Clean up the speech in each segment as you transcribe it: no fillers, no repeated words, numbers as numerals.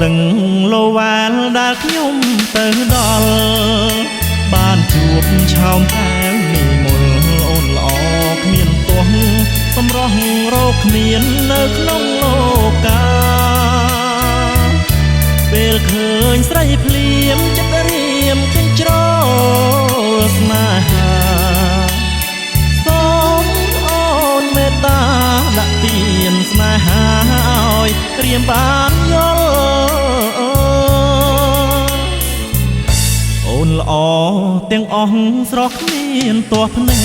ស្ទឹងលវែលដែលខ្ញុំទៅដល់បានជួបឆោមកែវនិមលអូនល្អគ្មានទាស់សម្រស់រកគ្មាននៅក្នុងលោកាពេលឃើញស្រីភ្លាមចិត្តរៀមកញ្ជ្រោលស្នេហាសូមអូនមេត្តាដាក់ទានស្នេហាឲ្យរៀមបានយល់អូនល្អទាំងអស់ស្រស់គ្មានទាស់ភ្នែ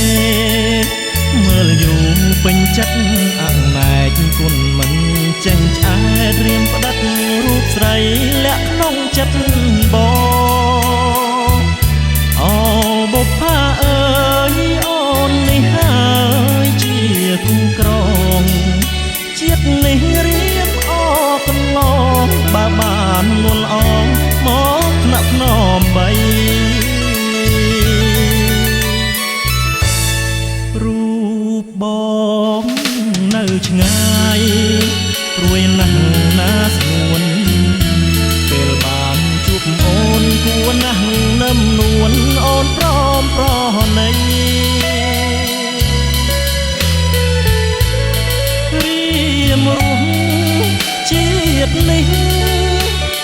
កមើលយូរពេញចិត្តអណែកគុណមិនចេញឆ្អែតរៀមផ្ដិតរូបស្រីលាក់ក្នុងចិត្តបងអូបុប្ផាអើយអូននេះហើយជាគូក្រងជាតិនេះរៀមអកន្លងបើបាននួនអងមកថ្នាក់ថ្នមបីរូបបងនៅឆ្ងាយព្រួយណាស់ណាស្ងួនពេលបានជួបអូនគួរណាស់នឹមនួនអូនព្រមប្រណីរៀមរស់ជាតិនេះ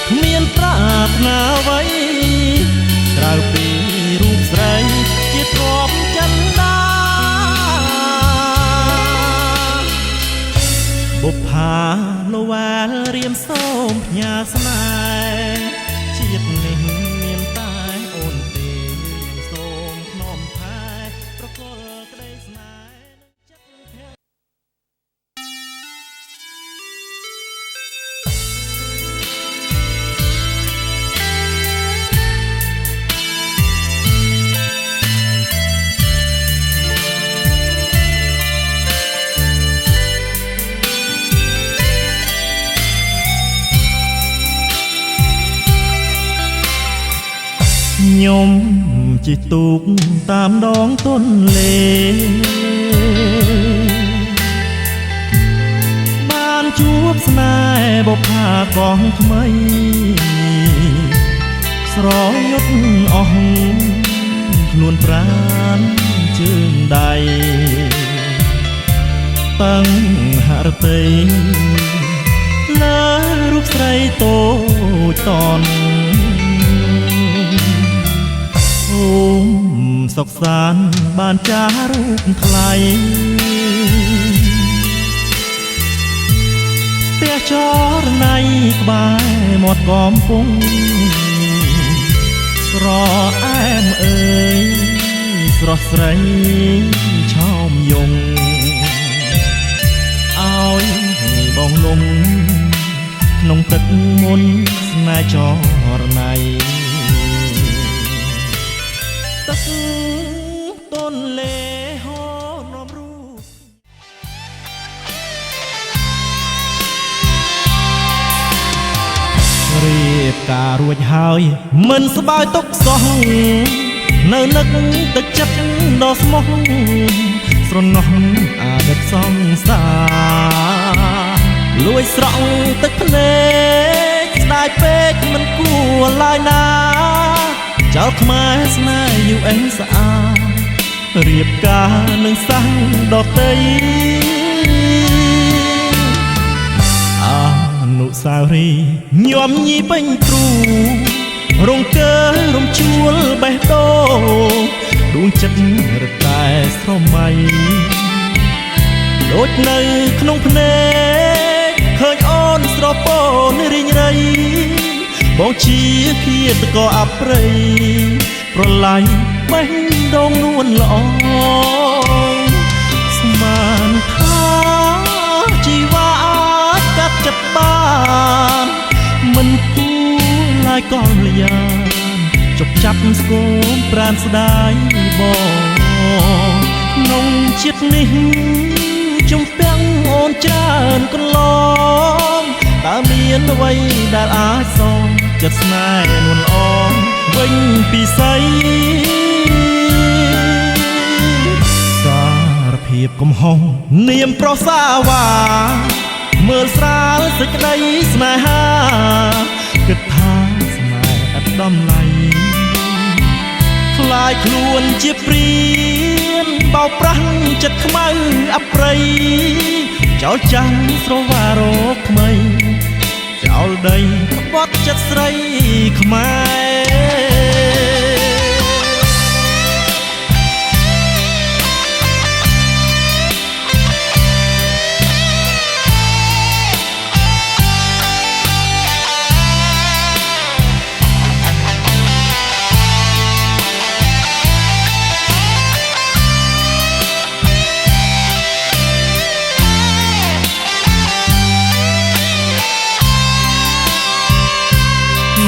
គ្មានប្រាថ្នាអ្វីក្រៅពីរូបស្រីជាទ្រព្យចិន្តាបុប្ផាលវែលរៀមសូមផ្ញើស្នេហ៍ជាតិនេះមានតែអូនទេរៀមសូមខ្នំថែប្រគល់ក្តីស្នេហ៍ចិត្តភ័ក្រខ្ញុំជិះទូកតាមដងទន្លេបានជួបស្នេហ៍បុប្ផាកងថ្មីស្រយុតអស់ខ្លួនប្រានជើងដៃតាំងហរតីលើរូបស្រីតូចតន់អូមសុខសានបានចារូបថ្លៃផ្ទះចរណៃក្បែរមាត់កំពង់ស្រអែមអើយស្រស់ស្រីឆោមយងឲ្យបងលងក្នុងទឹកមុនស្នេហ៍ចរណៃទឹកទន្លេហូរនាំរូបរៀបការរួចហើយមិនស្បើយទុកសោះនៅនឹកទឹកចិត្តដ៏ស្មោះស្រណោះអតីតសង្សារលួចស្រង់ទឹកភ្នែកស្ដាយពេកមិនគួរឡើយណាចោលខ្មែរស្នេហ៍យូរអេស្អាតរៀបការនឹងសាំងដតីអនុស្សាវរីយ៍ញោមញីពេញទ្រូរងកើរំជួលបេះដូងដួងចិត្តរឹតតែស្រមៃដូចនៅក្នុងភ្នែកឃើញអូនស្រពោនរីងរៃបងជាឃាតករអប្រិយប្រឡ័យបេះដូងនួនល្អស្មានថាជីវ៉ាអាចកាត់ចិត្តបានមិនគួរឡើយកលយានជប់ចាប់ស្គមប្រានស្ដាយបងក្នុងជាតិនេះជំពាំងអូនច្រើនកន្លងតើមានអ្វីដែលអាចសងចិត្តស្នេហ៍នួនអងវិញពីស័យសារភាពកំហុសនាមប្រុសសាវ៉ាមើលស្រាលសេចក្តីស្នេហា គិតថាស្នេហ៍ឥតតម្លៃ ខ្លាយខ្លួនជាព្រានបោកប្រាស់ចិត្តខ្មៅអប្រិយ ចោលចាំងស្រវារកថ្មី ចោលដីក្បត់ចិត្តស្រីខ្មែរ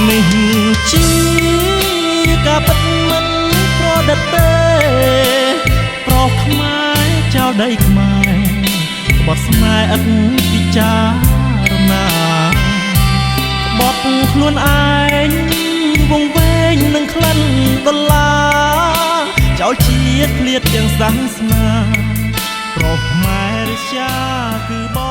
នេះជាការពិតមិនប្រឌិតទេ ប្រុសខ្មែរចោលដីខ្មែរ ក្បត់ស្នេហ៍ឥតពិចារណា ក្បត់ខ្លួនឯងវងវែងនឹងក្លិនដុល្លារ ចោលជាតិឃ្លាតទាំងសាសនា ប្រុសខ្មែររិស្យាគឺប